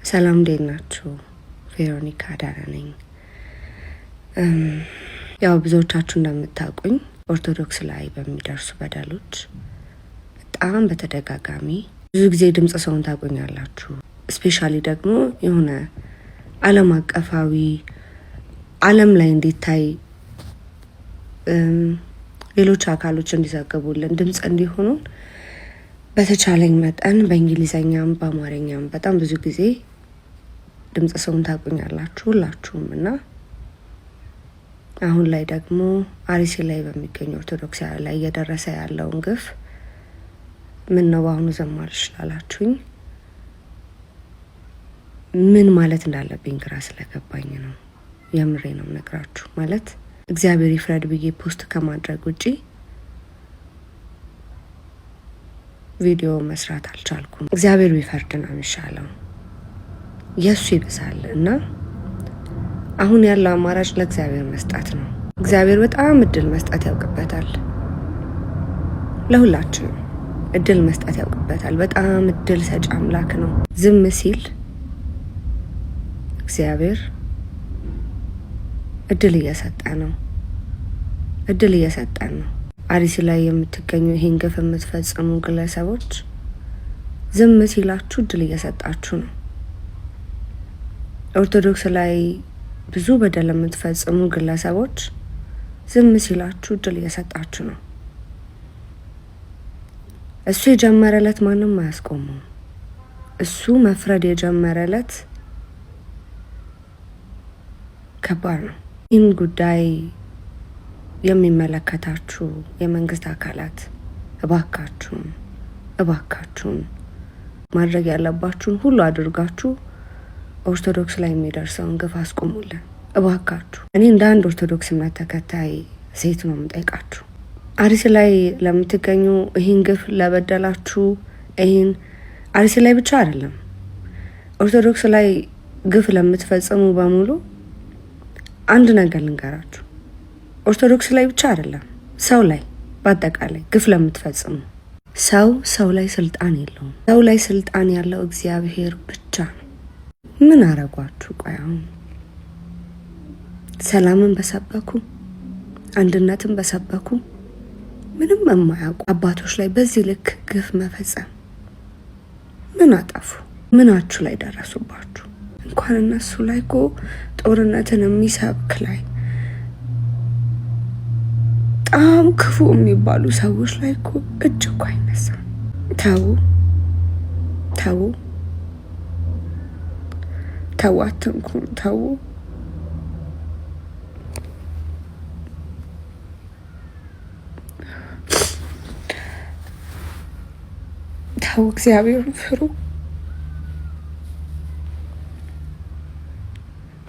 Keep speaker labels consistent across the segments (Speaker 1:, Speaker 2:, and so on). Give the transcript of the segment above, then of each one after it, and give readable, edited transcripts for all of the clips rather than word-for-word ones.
Speaker 1: ሰላም፣ እንዴት ናችሁ? ቬሮኒካ አዳነ ነኝ። ያው ብዙዎቻችሁ እንደምታውቁኝ ኦርቶዶክስ ላይ በሚደርሱ በደሎች በጣም በተደጋጋሚ ብዙ ጊዜ ድምፅ ሰውን ታውቁኛላችሁ። Especially ደግሞ የሆነ ዓለም አቀፋዊ ዓለም ላይ እንዲታይ፣ ሌሎች አካሎች እንዲዘግቡልን፣ ድምፅ እንዲሆኑን በተቻለኝ መጠን በእንግሊዘኛም በአማርኛም በጣም ብዙ ጊዜ ድምፅ ሰውን ታውቁኛላችሁ ሁላችሁም። እና አሁን ላይ ደግሞ አርሲ ላይ በሚገኙ ኦርቶዶክሳውያን ላይ እየደረሰ ያለውን ግፍ ምን ነው በአሁኑ ዝም አልሽ ላላችሁኝ ምን ማለት እንዳለብኝ ግራ ስለገባኝ ነው። የምሬ ነው ነግራችሁ፣ ማለት እግዚአብሔር ይፍረድ ብዬ post ከማድረግ ውጪ ቪዲዮ መስራት አልቻልኩም። እግዚአብሔር ቢፈርድ ነው የሚሻለው፣ የእሱ ይብሳል። እና አሁን ያለው አማራጭ ለእግዚአብሔር መስጠት ነው። እግዚአብሔር በጣም እድል መስጠት ያውቅበታል። ለሁላችንም እድል መስጠት ያውቅበታል። በጣም እድል ሰጪ አምላክ ነው። ዝም ሲል እግዚአብሔር እድል እየሰጠ ነው። እድል እየሰጠን ነው። አርሲ ላይ የምትገኙ ይህን ግፍ የምትፈጽሙ ግለሰቦች ዝም ሲላችሁ እድል እየሰጣችሁ ነው። ኦርቶዶክስ ላይ ብዙ በደል የምትፈጽሙ ግለሰቦች ዝም ሲላችሁ እድል እየሰጣችሁ ነው። እሱ የጀመረለት ማንም አያስቆመውም። እሱ መፍረድ የጀመረለት ከባድ ነው። ይህን ጉዳይ የሚመለከታችሁ የመንግስት አካላት እባካችሁን እባካችሁን ማድረግ ያለባችሁን ሁሉ አድርጋችሁ ኦርቶዶክስ ላይ የሚደርሰውን ግፍ አስቁሙልን እባካችሁ። እኔ እንደ አንድ ኦርቶዶክስ እምነት ተከታይ ሴት ነው የምጠይቃችሁ። አርሲ ላይ ለምትገኙ፣ ይህን ግፍ ለበደላችሁ፣ ይህን አርሲ ላይ ብቻ አይደለም፣ ኦርቶዶክስ ላይ ግፍ ለምትፈጽሙ በሙሉ አንድ ነገር ልንገራችሁ። ኦርቶዶክስ ላይ ብቻ አይደለም፣ ሰው ላይ በአጠቃላይ ግፍ ለምትፈጽሙ፣ ሰው ሰው ላይ ስልጣን የለውም። ሰው ላይ ስልጣን ያለው እግዚአብሔር ብቻ ነው። ምን አረጓችሁ? ቆይ አሁን ሰላምን በሰበኩ፣ አንድነትን በሰበኩ፣ ምንም የማያውቁ አባቶች ላይ በዚህ ልክ ግፍ መፈጸም፣ ምን አጠፉ? ምናችሁ ላይ ደረሱባችሁ? እንኳን እነሱ ላይ እኮ ጦርነትን የሚሰብክ ላይ፣ በጣም ክፉ የሚባሉ ሰዎች ላይ እኮ እጅ እኮ አይነሳም። ተዉ፣ ተዉ፣ ተዉ፣ አትንኩን፣ ተዉ። ተዉ፣ እግዚአብሔርን ፍሩ።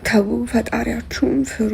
Speaker 1: ተዉ፣ ፈጣሪያችሁን ፍሩ።